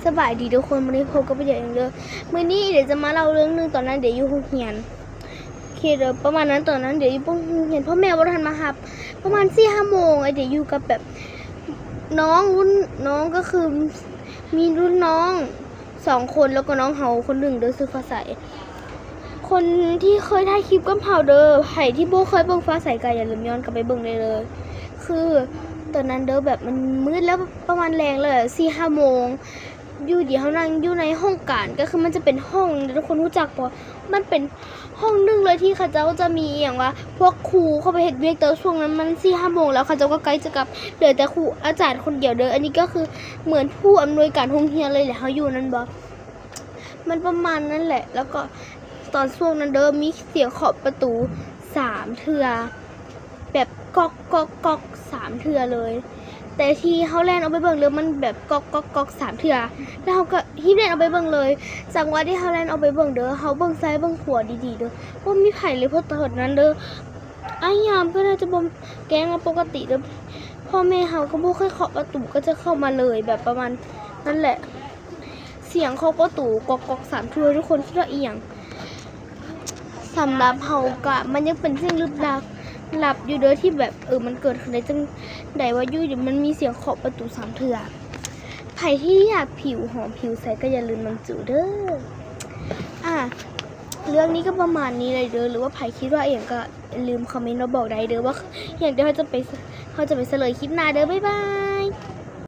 ສະບາຍດີທຸກຄົນ ມື້ນີ້ພົບກັບເດຍອີກເດີ. ມື້ນີ້ເດຍຈະມາເລົ່າເລື່ອງໜຶ່ງ ຕອນນັ້ນເດຍຢູ່ໂຮງຮຽນ ໂອເຄເດີ. ປະມານນັ້ນ ຕອນນັ້ນເດຍຢູ່ໂຮງຮຽນ ພໍ່ແມ່ບໍ່ທັນມາຮັບ ປະມານສີ່ຫ້າໂມງ. ເດຍຢູ່ກັບແບບນ້ອງລຸ້ນ ນ້ອງກໍຄືມີລຸ້ນນ້ອງສອງຄົນ ແລ້ວກໍນ້ອງເຮົາຄົນໜຶ່ງເດີ ຊື່ຟ້າໃສ. ຄົນທີ່ເຄີຍຖ່າຍຄລິບກັບເຮົາເດີ ໃຜທີ່ບໍ່ເຄີຍເບິ່ງຟ້າໃສກໍຢ່າລືມຍ້ອນກັບໄປເບິ່ງໄດ້ເລີຍ. ຄືຕອນນັ້ນເດີ ແບບມັນມືດແລ້ວ ປະມານແລງແລ້ວ ສີ່ຫ້າໂມງ ຢູ່ດີເຮົານັ່ງຢູ່ໃນຫ້ອງການ ກໍຄືມັນຈະເປັນຫ້ອງ ທຸກຄົນຮູ້ຈັກບໍ່? ມັນເປັນຫ້ອງໜຶ່ງເລີຍທີ່ເຂົາເຈົ້າຈະມີອີ່ຫຍັງວ່າ ພວກຄູເຂົ້າໄປເຮັດວຽກ. ແຕ່ວ່າຊ່ວງນັ້ນມັນສີ່ຫ້າໂມງແລ້ວ ເຂົາເຈົ້າກໍໃກ້ຈະກັບ ເຫຼືອແຕ່ຄູອາຈານຄົນດຽວເດີ. ອັນນີ້ກໍຄືເໝືອນຜູ້ອຳນວຍການໂຮງຮຽນເລີຍແຫຼະ ເຮົາຢູ່ນັ້ນບໍ່ ມັນປະມານນັ້ນແຫຼະ. ແລ້ວກໍຕອນຊ່ວງນັ້ນເດີ ມີສຽງເຄາະປະຕູສາມເທື່ອ ແບບກອກ ກອກ ກອກ ສາມເທື່ອເລີຍ. ແຕ່ທີ່ເຮົາແລ່ນອອກໄປເບິ່ງເດີ ມັນແບບກອກ ກອກ ກອກ ສາມເທື່ອ ແລ້ວເຮົາກໍຮີບແລ່ນອອກໄປເບິ່ງເລີຍ. ຈັງຫວະທີ່ເຮົາແລ່ນອອກໄປເບິ່ງເດີ ເຮົາເບິ່ງຊ້າຍເບິ່ງຂວາດີໆເດີ ບໍ່ມີໃຜເລີຍ ເພາະຕອນນັ້ນເດີ ອ້າຍຍາມກໍໜ້າຈະບໍ່ ແກ້ງວ່າປົກກະຕິເດີ ພໍ່ແມ່ເຮົາກໍບໍ່ເຄີຍເຄາະປະຕູ ກໍຈະເຂົ້າມາເລີຍ ແບບປະມານນັ້ນແຫຼະ. ສຽງເຄາະປະຕູກອກໆສາມເທື່ອ ທຸກຄົນຄິດວ່າອີ່ຫຍັງ? ສຳລັບເຮົາກະ ມັນຍັງເປັນສິ່ງລຶກລັບ ລັບຢູ່ເດີ ທີ່ແບບ ເອີ ມັນເກີດຂຶ້ນໄດ້ຈັ່ງໃດວະ ຢູ່ດີມັນມີສຽງເຄາະປະຕູສາມເທື່ອ. ໃຜທີ່ຢາກຜິວຫອມຜິວໃສກໍຢ່າລືມນຳຈູເດີ. ອ່າ ເລື່ອງນີ້ກໍປະມານນີ້ເລີຍເດີ ຫຼືວ່າໃຜຄິດວ່າອີ່ຫຍັງກໍຢ່າລືມຄອມເມັນມາບອກໄດ້ເດີ ວ່າອີ່ຫຍັງ ດຽວເຮົາຈະໄປ ເຮົາຈະໄປສະເຫຼີຍຄລິບໜ້າເດີ. ບາຍບາຍ.